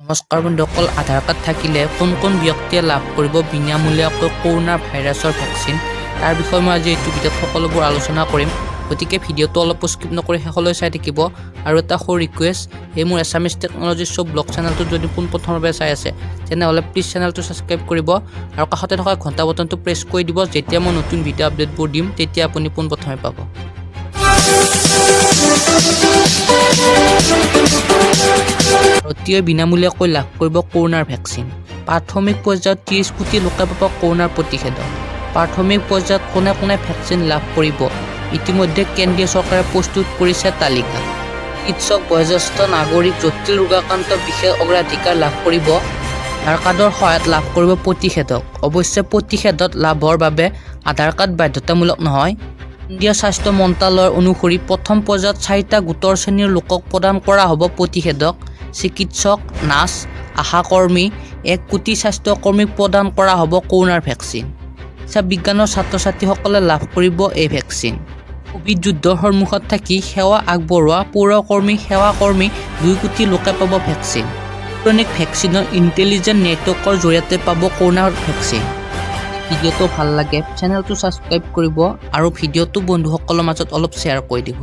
নমস্কাৰ বন্ধুসকল, আধাৰ কাৰ্ড থাকিলে কোন কোন ব্যক্তিয়ে লাভ কৰিব বিনামূলীয়াকৈ কৰোণা ভাইৰাছৰ ভেকচিন, তাৰ বিষয়ে মই আজি এইটো ভিডিঅ'ত সকলোবোৰ আলোচনা কৰিম। গতিকে ভিডিঅ'টো অলপ স্কিপ নকৰি শেষলৈ চাই থাকিব। আৰু এটা সৰু ৰিকুৱেষ্ট, এই মোৰ এছামিছ টেকন'লজি চব ব্লগ চেনেলটো যদি পোনপ্ৰথমৰ বাবে চাই আছে, তেনেহ'লে প্লিজ চেনেলটো ছাবস্ক্ৰাইব কৰিব আৰু কাষতে থকা ঘণ্টা বটনটো প্ৰেছ কৰি দিব। যেতিয়া মই নতুন ভিডিঅ' আপডেটবোৰ দিম, তেতিয়া আপুনি পোনপ্ৰথমে পাব। ভাৰতীয়ই বিনামূলীয়াকৈ লাভ কৰিব কৰোণাৰ ভেকচিন। প্ৰাথমিক পৰ্যায়ত 30 কোটি লোকে পাব কৰোণাৰ প্ৰতিষেধক। প্ৰাথমিক পৰ্যায়ত কোনে কোনে ভেকচিন লাভ কৰিব, ইতিমধ্যে কেন্দ্ৰীয় চৰকাৰে প্ৰস্তুত কৰিছে তালিকা। চিকিৎসক, বয়োজ্যেষ্ঠ নাগৰিক, জটিল ৰোগাক্ৰান্ত বিশেষ অগ্ৰাধিকাৰ লাভ কৰিব। আধাৰ কাৰ্ডৰ সহায়ত লাভ কৰিব প্ৰতিষেধক। অৱশ্যে প্ৰতিষেধক লাভৰ বাবে আধাৰ কাৰ্ড বাধ্যতামূলক নহয়। কেন্দ্ৰীয় স্বাস্থ্য মন্ত্ৰালয়ৰ অনুসৰি প্ৰথম পৰ্যায়ত চাৰিটা গোটৰ শ্ৰেণীৰ লোকক প্ৰদান কৰা হ'ব প্ৰতিষেধক। চিকিৎসক, নাৰ্ছ, আশাকৰ্মী, 1 কোটি স্বাস্থ্যকৰ্মীক প্ৰদান কৰা হ'ব কৰোণাৰ ভেকচিন। চিকিৎসা বিজ্ঞানৰ ছাত্ৰ ছাত্ৰীসকলে লাভ কৰিব এই ভেকচিন। ক'ভিড যুদ্ধৰ সন্মুখত থাকি সেৱা আগবঢ়োৱা পৌৰকৰ্মী, সেৱাকৰ্মী 2 কোটি লোকে পাব ভেকচিন। ইলেক্ট্ৰনিক ভেকচিনৰ ইণ্টেলিজেণ্ট নেটৱৰ্কৰ জৰিয়তে পাব কৰোণাৰ ভেকচিন। ভিডিঅ'টো ভাল লাগে, চেনেলটো ছাবস্ক্ৰাইব কৰিব আৰু ভিডিঅ'টো বন্ধুসকলৰ মাজত অলপ শ্বেয়াৰ কৰি দিব।